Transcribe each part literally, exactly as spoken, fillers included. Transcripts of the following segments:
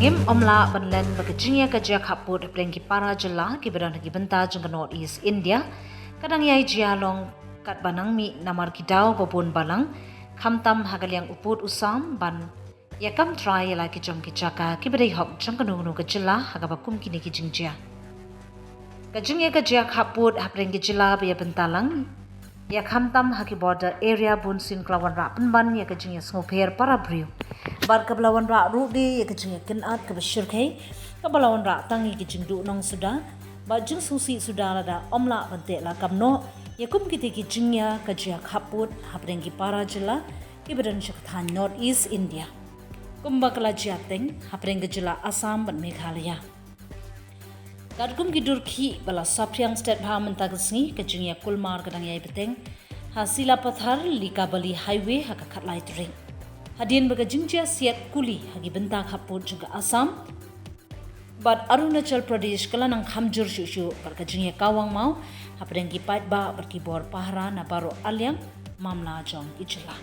Ym lah ban len ba ka jingïakajia khappud hapdeng ki para jylla kiba don ha ki bynta jong ka North East India ka dang ïai jia long katba nang mih namar ki daw ba bun balang, khamtam ha ka liang u pud u sam ban ïa kam trai ïa la ki jong ki jaka kiba dei hok jong kano kano ka jylla ha kaba kum kine ki jingjia. Ka jingïakajia khappud hapdeng ki jylla ba ïa bynta lang ïa khamtam ha ki border area bun sien ka la wanrah pynban ïa ka jingïasngewpher para briew bad kaba la wanrah ruh de ïa ka jingïakynad kaba shyrkhei kaba la wanrah tang ïa ki jingduhnong suda bad jingsngewsih suda lada ym lah ban teh lakam noh ïa kum kite ki jingïakajia khappud hapdeng ki para jylla kiba don sha ka thaiñ North East India kumba ka la jia teng hapdeng ka jylla Assam bad Meghalaya. Katkum ki dur khih ba la saphriang stet bha mynta ka sngi, ka jingïakulmar ka dang ïai bteng ha Silapathar Likabali Highway ha ka khatlai tarik. Hadien ba ka jingjia siat kuli ha ki bynta khappud jong ka Assam bad Arunachal Pradesh ka la nang kham jur shuh shuh bad ka jingïakawang maw hapdeng ki paidbah bad ki bor pahara na baroh arliang mamla jong ki jylla.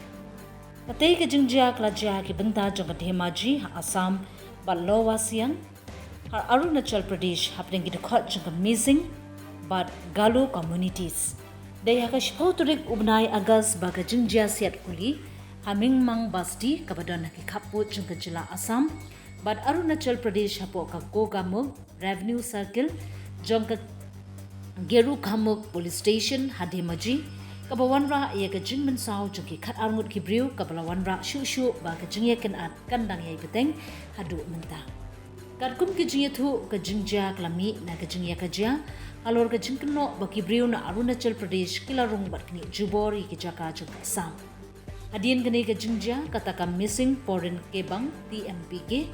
Katei ka jingjia ka la jia ha ki bynta jong ka Dhemaji ha Assam bad Lower Siang ha Arunachal Pradesh hapdeng ki dkhot jong ka Mising bad Galo communities. Dei ha ka shiphew tarik u bnai August ba ka jingjia siat kuli ha Mingmang Basti kaba don ha ki khappud jong ka jylla Assam bad Arunachal Pradesh hapoh ka Gogamukh Revenue Circle jong ka Gerukhamukh Police Station ha Dhemaji kaba wanrah ïa ka jingmynsaw jong ki khatar ngut ki briew kaba la wanrah shuh shuh ba ka jingïakynad kan dang ïai bteng haduh mynta. Katkum ki jingïathuh ka jingjia ka la mih na ka jingïakajia halor ka jingkynnoh ba ki briew na Arunachal Pradesh ki la rung bad knieh jubor ïa ki jaka jong ka Assam. Hadien kane ka jingjia ka takam Missing Foreign Kebang T M P K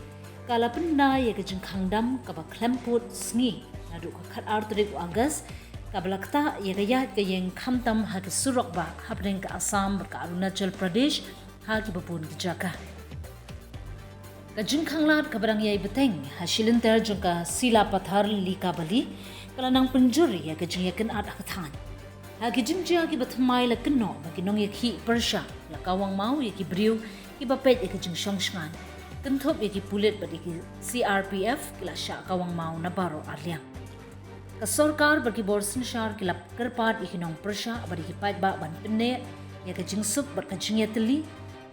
ka la pynda ïa ka jingkhang dam kaba khlem pud sngi naduh ka khatar tarik u August kaba la ktah ïa ka ïaid ka ïeng khamtam ha ki surok bah hapdeng ka Assam bad ka Arunachal Pradesh ha kiba bun ki jaka. Ka jingkhang lad kaba dang ïai bteng ha shilynter jong ka Silapathar Likabali ka la nang pynjur ïa ka jingïakynad ha ka thaiñ. Ha ki jingjia kiba thymmai la kynnoh ba ki nongïakhih pyrshah la kawang maw ïa ki briew kiba peit ïa ka jingshongshngaiñ, kynthup ïa ki pulit bad ïa ki C R P F ki la shah kawang maw na baroh arliang. Ka sorkar bad ki bor synshar ki la kyrpad ïa ki nongpyrshah bad ïa ki paidbah ban pynneh ïa ka jingsuk bad ka jingïatylli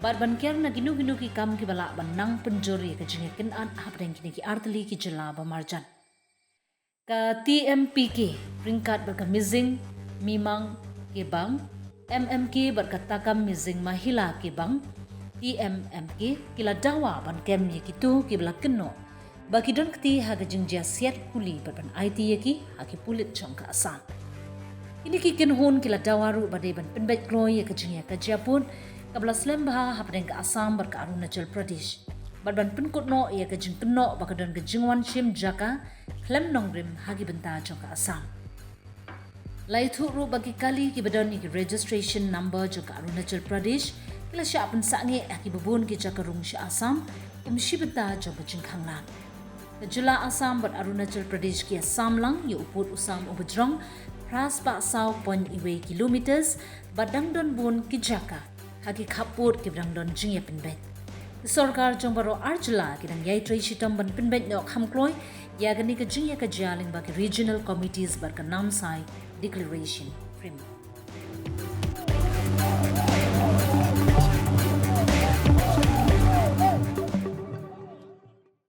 bad ban ker na kino kino ki kam kiba lah ban nang pynjur ïa ka jingïakynad hapdeng kine ki artylli ki jylla ba marjan. Ka T M P K ryngkat bad ka Mising Mimang Kebang M M K bad ka Takam Mising Mahila Kebang T M M K ki la dawa ban kem ïa kito kiba la kynnoh ba ki don kti ha ka jingjia siat kuli bad ban aiti ïa ki ha ki pulit jong ka Assam. Kine ki kynhun ki la dawa ruh ba dei ban pynbeit kloi ïa ka jingïakajia pud kaba la slem bha hapdeng ka Assam bad ka Arunachal Pradesh bad ban pynkut noh ïa ka jingkynnoh ba ka don ka jingwan shim jaka khlem nongrim ha ki bynta jong ka Assam. La ïathuh ruh ba ki kali kiba don ïa ki registration number jong ka Arunachal Pradesh ki la shah pynsangeh ha kiba bun ki jaka rung sha Assam kum shi bynta jong ka jingkhang lad. Ka jylla Assam bad Arunachal Pradesh ki ïasam lang ïa u pud u sam uba jrong phra spah saw point wei kilometers bad dang don bun ki jaka ha ki khappud kiba dang don jingïapynbeit. Ki sorkar jong baroh ar jylla ki dang ïai trei shitom ban pynbeit noh kham kloi ïa kane ka jingïakajia lyngba ki regional committees bad ka Namsai Declaration Framework.